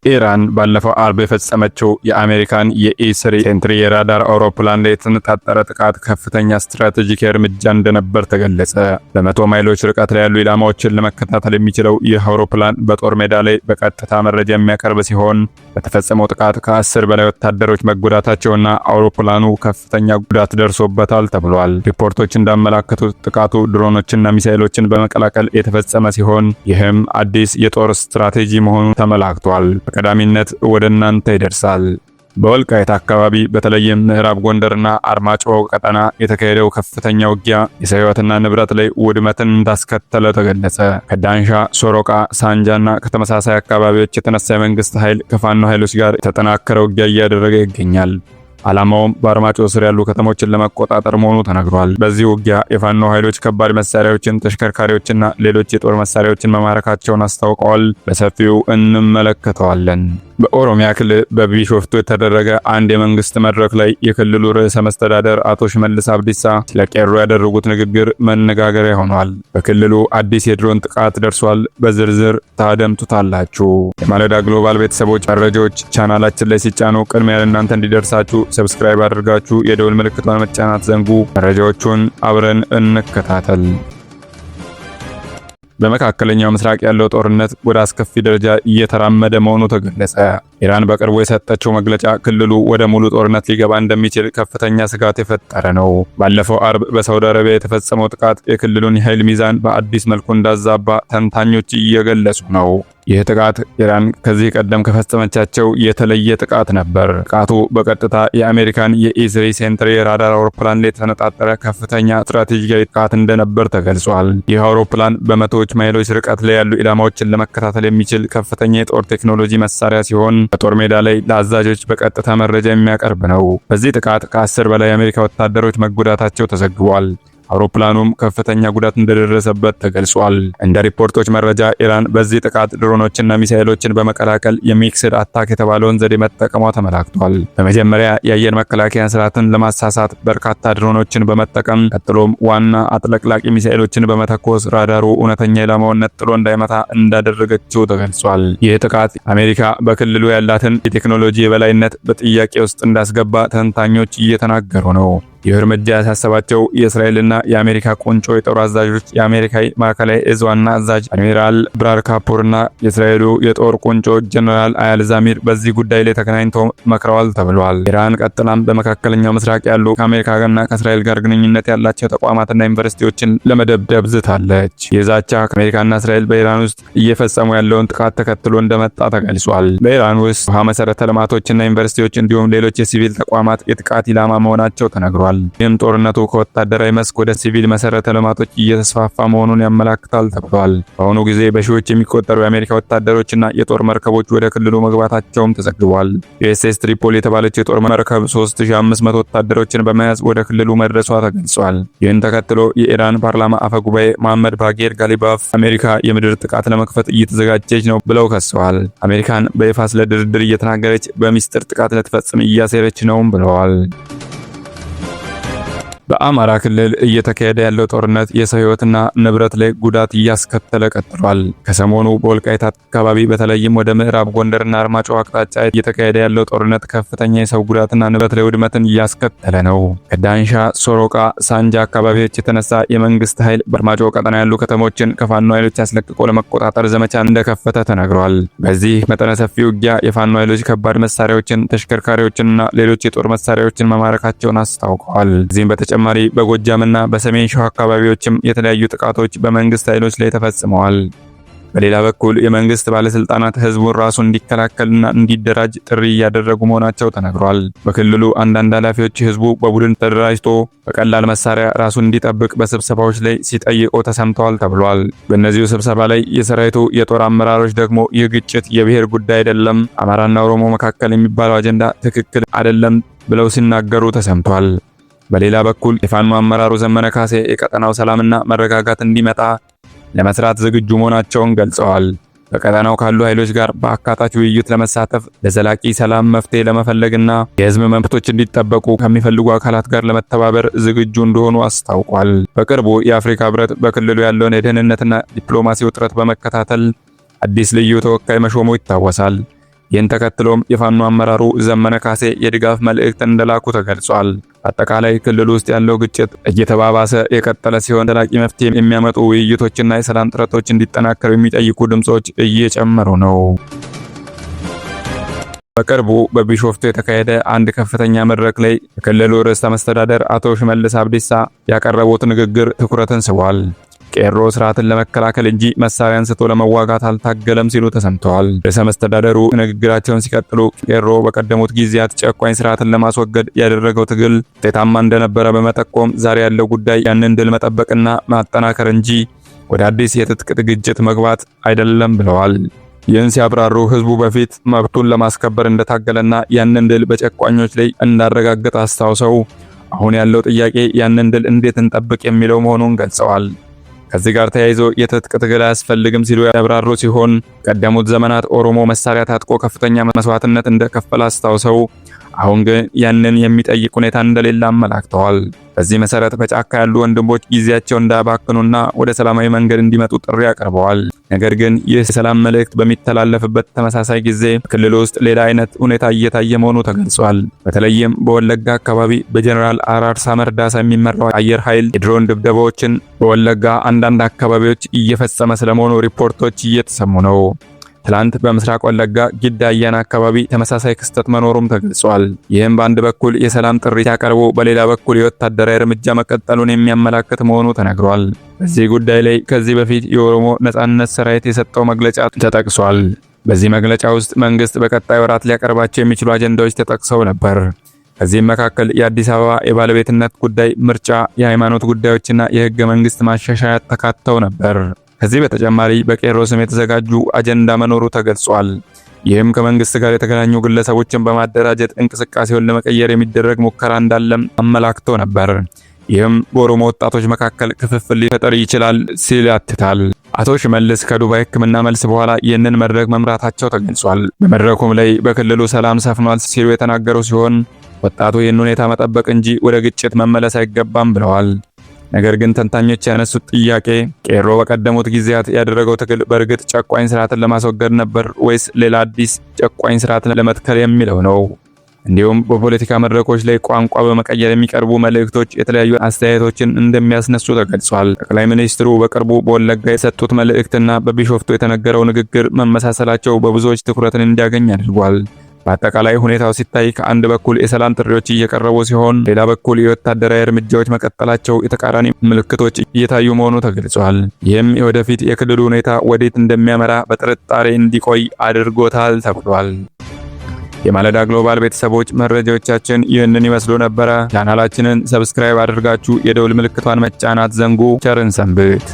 ኢራን ባለፈው አርብ የፈጸመችው የአሜሪካን የ E-3 Sentry የራዳር አውሮፕላን ላይ የተነጣጠረ ጥቃት ከፍተኛ ስትራቴጂክ እርምጃ እንደነበር ተገለጸ። በ100 ማይሎች ርቀት ላይ ያሉ ኢላማዎችን ለመከታተል የሚችለው ይህ አውሮፕላን በጦር ሜዳ ላይ በቀጥታ መረጃ የሚያቀርብ ሲሆን፣ በተፈጸመው ጥቃት ከ10 በላይ ወታደሮች መጎዳታቸውና አውሮፕላኑ ከፍተኛ ጉዳት ደርሶበታል ተብሏል። ሪፖርቶች እንዳመላከቱት ጥቃቱ ድሮኖችና ሚሳኤሎችን በመቀላቀል የተፈጸመ ሲሆን፣ ይህም አዲስ የጦር ስትራቴጂ መሆኑ ተመላክቷል። በቀዳሚነት ወደ እናንተ ይደርሳል። በወልቃይት አካባቢ በተለይም ምዕራብ ጎንደርና አርማጭሆ ቀጠና የተካሄደው ከፍተኛ ውጊያ የሰው ሕይወትና ንብረት ላይ ውድመትን እንዳስከተለ ተገለጸ። ከዳንሻ፣ ሶሮቃ፣ ሳንጃና ከተመሳሳይ አካባቢዎች የተነሳ የመንግስት ኃይል ከፋኖ ኃይሎች ጋር የተጠናከረ ውጊያ እያደረገ ይገኛል። ዓላማውም በአርማጭሆ ስር ያሉ ከተሞችን ለመቆጣጠር መሆኑ ተነግሯል። በዚህ ውጊያ የፋኖ ኃይሎች ከባድ መሳሪያዎችን፣ ተሽከርካሪዎችና ሌሎች የጦር መሳሪያዎችን መማረካቸውን አስታውቀዋል። በሰፊው እንመለከተዋለን። በኦሮሚያ ክልል በቢሾፍቱ የተደረገ አንድ የመንግስት መድረክ ላይ የክልሉ ርዕሰ መስተዳደር አቶ ሽመልስ አብዲሳ ስለ ቄሮ ያደረጉት ንግግር መነጋገሪያ ሆኗል። በክልሉ አዲስ የድሮን ጥቃት ደርሷል። በዝርዝር ታደምጡታላችሁ። የማለዳ ግሎባል ቤተሰቦች፣ መረጃዎች ቻናላችን ላይ ሲጫኑ ቅድሚያ ለእናንተ እንዲደርሳችሁ subscribe አድርጋችሁ የደወል ምልክቷን መጫን አትዘንጉ። መረጃዎቹን አብረን እንከታተል። በመካከለኛው ምስራቅ ያለው ጦርነት ወደ አስከፊ ደረጃ እየተራመደ መሆኑ ተገለጸ። ኢራን በቅርቡ የሰጠችው መግለጫ ክልሉ ወደ ሙሉ ጦርነት ሊገባ እንደሚችል ከፍተኛ ስጋት የፈጠረ ነው። ባለፈው አርብ በሳውዲ አረቢያ የተፈጸመው ጥቃት የክልሉን የኃይል ሚዛን በአዲስ መልኩ እንዳዛባ ተንታኞች እየገለጹ ነው። ይህ ጥቃት ኢራን ከዚህ ቀደም ከፈጸመቻቸው የተለየ ጥቃት ነበር። ጥቃቱ በቀጥታ የአሜሪካን የ E-3 Sentry የራዳር አውሮፕላን ላይ የተነጣጠረ ከፍተኛ ስትራቴጂካዊ ጥቃት እንደነበር ተገልጿል። ይህ አውሮፕላን በመቶዎች ማይሎች ርቀት ላይ ያሉ ኢላማዎችን ለመከታተል የሚችል ከፍተኛ የጦር ቴክኖሎጂ መሳሪያ ሲሆን፣ በጦር ሜዳ ላይ ለአዛዦች በቀጥታ መረጃ የሚያቀርብ ነው። በዚህ ጥቃት ከ10 በላይ የአሜሪካ ወታደሮች መጎዳታቸው ተዘግቧል። አውሮፕላኑም ከፍተኛ ጉዳት እንደደረሰበት ተገልጿል። እንደ ሪፖርቶች መረጃ ኢራን በዚህ ጥቃት ድሮኖችና ሚሳኤሎችን በመቀላቀል የ mixed attack የተባለውን ዘዴ መጠቀሟ ተመላክቷል። በመጀመሪያ የአየር መከላከያ ስርዓትን ለማሳሳት በርካታ ድሮኖችን በመጠቀም፣ ቀጥሎም ዋና አጥለቅላቂ ሚሳኤሎችን በመተኮስ ራዳሩ እውነተኛ ኢላማውን ነጥሎ እንዳይመታ እንዳደረገችው ተገልጿል። ይህ ጥቃት አሜሪካ በክልሉ ያላትን የቴክኖሎጂ የበላይነት በጥያቄ ውስጥ እንዳስገባ ተንታኞች እየተናገሩ ነው። ይህ እርምጃ ያሳሰባቸው የእስራኤልና የአሜሪካ ቁንጮ የጦር አዛዦች፣ የአሜሪካ ማዕከላዊ እዝ ዋና አዛዥ አድሚራል ብራድ ካፑርና የእስራኤሉ የጦር ቁንጮ ጀነራል አያል ዛሚር በዚህ ጉዳይ ላይ ተገናኝተው መክረዋል ተብሏል። ኢራን ቀጥላም በመካከለኛው ምስራቅ ያሉ ከአሜሪካና ከእስራኤል ጋር ግንኙነት ያላቸው ተቋማትና ዩኒቨርሲቲዎችን ለመደብደብ ዝታለች። ይህ ዛቻ ከአሜሪካና እስራኤል በኢራን ውስጥ እየፈጸሙ ያለውን ጥቃት ተከትሎ እንደመጣ ተገልጿል። በኢራን ውስጥ ውሃ መሰረተ ልማቶችና ዩኒቨርሲቲዎች እንዲሁም ሌሎች የሲቪል ተቋማት የጥቃት ኢላማ መሆናቸው ተነግሯል። ይህም ጦርነቱ ከወታደራዊ መስክ ወደ ሲቪል መሰረተ ልማቶች እየተስፋፋ መሆኑን ያመላክታል ተብሏል። በአሁኑ ጊዜ በሺዎች የሚቆጠሩ የአሜሪካ ወታደሮችና የጦር መርከቦች ወደ ክልሉ መግባታቸውም ተዘግቧል። ዩኤስኤስ ትሪፖሊ የተባለች የጦር መርከብ 3500 ወታደሮችን በመያዝ ወደ ክልሉ መድረሷ ተገልጿል። ይህን ተከትሎ የኢራን ፓርላማ አፈ ጉባኤ መሐመድ ባጌር ጋሊባፍ አሜሪካ የምድር ጥቃት ለመክፈት እየተዘጋጀች ነው ብለው ከሰዋል። አሜሪካን በይፋ ስለ ድርድር እየተናገረች በሚስጥር ጥቃት ልትፈጽም እያሴረች ነውም ብለዋል። በአማራ ክልል እየተካሄደ ያለው ጦርነት የሰው ሕይወትና ንብረት ላይ ጉዳት እያስከተለ ቀጥሏል። ከሰሞኑ በወልቃይት አካባቢ በተለይም ወደ ምዕራብ ጎንደርና አርማጭሆ አቅጣጫ እየተካሄደ ያለው ጦርነት ከፍተኛ የሰው ጉዳትና ንብረት ላይ ውድመትን እያስከተለ ነው። ከዳንሻ፣ ሶሮቃ፣ ሳንጃ አካባቢዎች የተነሳ የመንግስት ኃይል በአርማጭሆ ቀጠና ያሉ ከተሞችን ከፋኖ ኃይሎች አስለቅቆ ለመቆጣጠር ዘመቻ እንደከፈተ ተነግሯል። በዚህ መጠነ ሰፊ ውጊያ የፋኖ ኃይሎች ከባድ መሳሪያዎችን፣ ተሽከርካሪዎችንና ሌሎች የጦር መሳሪያዎችን መማረካቸውን አስታውቀዋል። ከዚህም በተጨማሪ በጎጃምና በሰሜን ሸዋ አካባቢዎችም የተለያዩ ጥቃቶች በመንግስት ኃይሎች ላይ ተፈጽመዋል። በሌላ በኩል የመንግስት ባለስልጣናት ህዝቡን ራሱን እንዲከላከልና እንዲደራጅ ጥሪ እያደረጉ መሆናቸው ተነግሯል። በክልሉ አንዳንድ ኃላፊዎች ህዝቡ በቡድን ተደራጅቶ በቀላል መሳሪያ ራሱን እንዲጠብቅ በስብሰባዎች ላይ ሲጠይቁ ተሰምተዋል ተብሏል። በእነዚሁ ስብሰባ ላይ የሰራዊቱ የጦር አመራሮች ደግሞ ይህ ግጭት የብሔር ጉዳይ አይደለም፣ አማራና ኦሮሞ መካከል የሚባለው አጀንዳ ትክክል አይደለም ብለው ሲናገሩ ተሰምቷል። በሌላ በኩል የፋኖ አመራሩ ዘመነ ካሴ የቀጠናው ሰላምና መረጋጋት እንዲመጣ ለመስራት ዝግጁ መሆናቸውን ገልጸዋል። በቀጠናው ካሉ ኃይሎች ጋር በአካታች ውይይት ለመሳተፍ፣ ለዘላቂ ሰላም መፍትሄ ለመፈለግና የህዝብ መብቶች እንዲጠበቁ ከሚፈልጉ አካላት ጋር ለመተባበር ዝግጁ እንደሆኑ አስታውቋል። በቅርቡ የአፍሪካ ህብረት በክልሉ ያለውን የደህንነትና ዲፕሎማሲ ውጥረት በመከታተል አዲስ ልዩ ተወካይ መሾሙ ይታወሳል። ይህን ተከትሎም የፋኖ አመራሩ ዘመነ ካሴ የድጋፍ መልእክት እንደላኩ ተገልጿል። አጠቃላይ ክልል ውስጥ ያለው ግጭት እየተባባሰ የቀጠለ ሲሆን፣ ዘላቂ መፍትሄ የሚያመጡ ውይይቶችና የሰላም ጥረቶች እንዲጠናከሩ የሚጠይቁ ድምጾች እየጨመሩ ነው። በቅርቡ በቢሾፍቱ የተካሄደ አንድ ከፍተኛ መድረክ ላይ የክልሉ ርዕሰ መስተዳደር አቶ ሽመልስ አብዲሳ ያቀረቡት ንግግር ትኩረትን ስቧል። ቄሮ ስርዓትን ለመከላከል እንጂ መሳሪያ አንስቶ ለመዋጋት አልታገለም ሲሉ ተሰምተዋል። ርዕሰ መስተዳደሩ ንግግራቸውን ሲቀጥሉ ቄሮ በቀደሙት ጊዜያት ጨቋኝ ስርዓትን ለማስወገድ ያደረገው ትግል ውጤታማ እንደነበረ በመጠቆም፣ ዛሬ ያለው ጉዳይ ያንን ድል መጠበቅና ማጠናከር እንጂ ወደ አዲስ የትጥቅ ግጭት መግባት አይደለም ብለዋል። ይህን ሲያብራሩ ህዝቡ በፊት መብቱን ለማስከበር እንደታገለና ያንን ድል በጨቋኞች ላይ እንዳረጋገጠ አስታውሰው፣ አሁን ያለው ጥያቄ ያንን ድል እንዴት እንጠብቅ የሚለው መሆኑን ገልጸዋል። ከዚህ ጋር ተያይዞ የትጥቅ ትግል አያስፈልግም ሲሉ ያብራሩ ሲሆን፣ ቀደሙት ዘመናት ኦሮሞ መሳሪያ ታጥቆ ከፍተኛ መስዋዕትነት እንደከፈለ አስታውሰው፣ አሁን ግን ያንን የሚጠይቅ ሁኔታ እንደሌለ አመላክተዋል። በዚህ መሰረት በጫካ ያሉ ወንድሞች ጊዜያቸውን እንዳያባክኑና ወደ ሰላማዊ መንገድ እንዲመጡ ጥሪ አቅርበዋል። ነገር ግን ይህ የሰላም መልእክት በሚተላለፍበት ተመሳሳይ ጊዜ በክልሉ ውስጥ ሌላ አይነት ሁኔታ እየታየ መሆኑ ተገልጿል። በተለይም በወለጋ አካባቢ በጀኔራል አራርሳ መርዳሳ የሚመራው አየር ኃይል የድሮን ድብደባዎችን በወለጋ አንዳንድ አካባቢዎች እየፈጸመ ስለመሆኑ ሪፖርቶች እየተሰሙ ነው። ትላንት በምስራቅ ወለጋ ጊዳ አያና አካባቢ ተመሳሳይ ክስተት መኖሩም ተገልጿል። ይህም በአንድ በኩል የሰላም ጥሪ ሲያቀርቡ፣ በሌላ በኩል የወታደራዊ እርምጃ መቀጠሉን የሚያመላክት መሆኑ ተነግሯል። በዚህ ጉዳይ ላይ ከዚህ በፊት የኦሮሞ ነጻነት ሰራዊት የሰጠው መግለጫ ተጠቅሷል። በዚህ መግለጫ ውስጥ መንግስት በቀጣይ ወራት ሊያቀርባቸው የሚችሉ አጀንዳዎች ተጠቅሰው ነበር። ከዚህም መካከል የአዲስ አበባ የባለቤትነት ጉዳይ፣ ምርጫ፣ የሃይማኖት ጉዳዮችና የህገ መንግስት ማሻሻያ ተካተው ነበር። ከዚህ በተጨማሪ በቄሮ ስም የተዘጋጁ አጀንዳ መኖሩ ተገልጿል። ይህም ከመንግስት ጋር የተገናኙ ግለሰቦችን በማደራጀት እንቅስቃሴውን ለመቀየር የሚደረግ ሙከራ እንዳለም አመላክቶ ነበር። ይህም በኦሮሞ ወጣቶች መካከል ክፍፍል ሊፈጠር ይችላል ሲል ያትታል። አቶ ሽመልስ ከዱባይ ሕክምና መልስ በኋላ ይህንን መድረክ መምራታቸው ተገልጿል። በመድረኩም ላይ በክልሉ ሰላም ሰፍኗል ሲሉ የተናገሩ ሲሆን፣ ወጣቱ ይህን ሁኔታ መጠበቅ እንጂ ወደ ግጭት መመለስ አይገባም ብለዋል። ነገር ግን ተንታኞች ያነሱት ጥያቄ ቄሮ በቀደሙት ጊዜያት ያደረገው ትግል በእርግጥ ጨቋኝ ስርዓትን ለማስወገድ ነበር ወይስ ሌላ አዲስ ጨቋኝ ስርዓትን ለመትከል የሚለው ነው። እንዲሁም በፖለቲካ መድረኮች ላይ ቋንቋ በመቀየር የሚቀርቡ መልእክቶች የተለያዩ አስተያየቶችን እንደሚያስነሱ ተገልጿል። ጠቅላይ ሚኒስትሩ በቅርቡ በወለጋ የሰጡት መልእክትና በቢሾፍቱ የተነገረው ንግግር መመሳሰላቸው በብዙዎች ትኩረትን እንዲያገኝ አድርጓል። በአጠቃላይ ሁኔታው ሲታይ ከአንድ በኩል የሰላም ጥሪዎች እየቀረቡ ሲሆን፣ ሌላ በኩል የወታደራዊ እርምጃዎች መቀጠላቸው የተቃራኒ ምልክቶች እየታዩ መሆኑ ተገልጿል። ይህም የወደፊት የክልሉ ሁኔታ ወዴት እንደሚያመራ በጥርጣሬ እንዲቆይ አድርጎታል ተብሏል። የማለዳ ግሎባል ቤተሰቦች፣ መረጃዎቻችን ይህንን ይመስሉ ነበረ። ቻናላችንን subscribe አድርጋችሁ የደውል ምልክቷን መጫን አትዘንጉ። ቸር እንሰንብት።